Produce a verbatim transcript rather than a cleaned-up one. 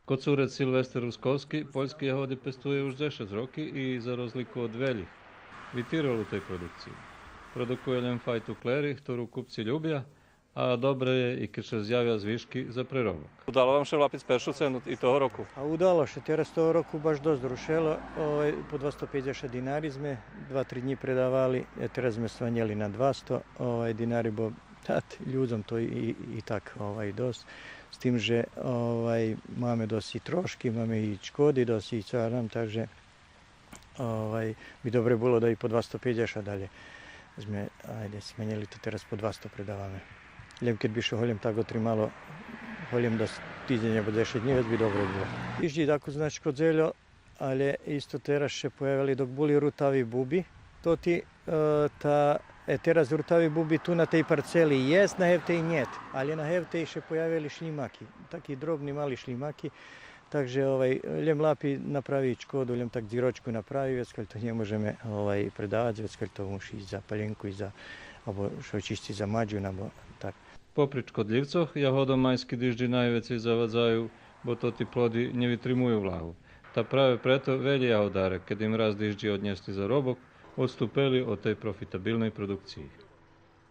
Коцурец Силвестер Русковски польски ягоди пестує уж дзешец роки и, за розлику од велїх, витирал у тей продукциї. Продукує лєм файту клери, хтору купци любя, а добре є и кед ше зявя звишки за преробок. Удало вам ше влапиц першу цену и того року? А удало ше, тераз того року баш досц рушело, овай, по двасто пейдзешат динари зме два-три днї предавали, е, тераз зме сванєли на двасто, овай, динари, бо тат людзом то и, и так, овай, досц. З тим же, овай, маме досц и трошки, маме и чкоди досц и цо я знам, так же, овай, би добре було да и по двасто пейдзешат далєй зме, айде, сменєли, то тераз по двасто предаваме. Лєм кед би ше голєм так отримало, голєм досц тидзень або дзешец днї, вец би добре було. Дижди дакус, значи, кодзельо, алє исто тераз ше появели, док були рутави буби, то ти, е, та, е, тераз рутави буби ту на тей парцели єст, на гевтей нєт, алє на гевтей ше появели шлїмаки, таки дробни мали шлїмаки, так же, овай, лєм лапи направи чкоду, лєм так дзирочку направи, вецкаль то нє можеме, овай, предавац, вецкаль то муши иц за паленку и за, або ше очисци за маджун, або так. Попри чкодлївцох, ягодом майски дижди найвецей завадзаю, бо тоти плоди нє витримую влагу. Та праве прето велї ягодаре, кед им раз дижди однєсли заробок, одступели од тей профитабилней продукциї.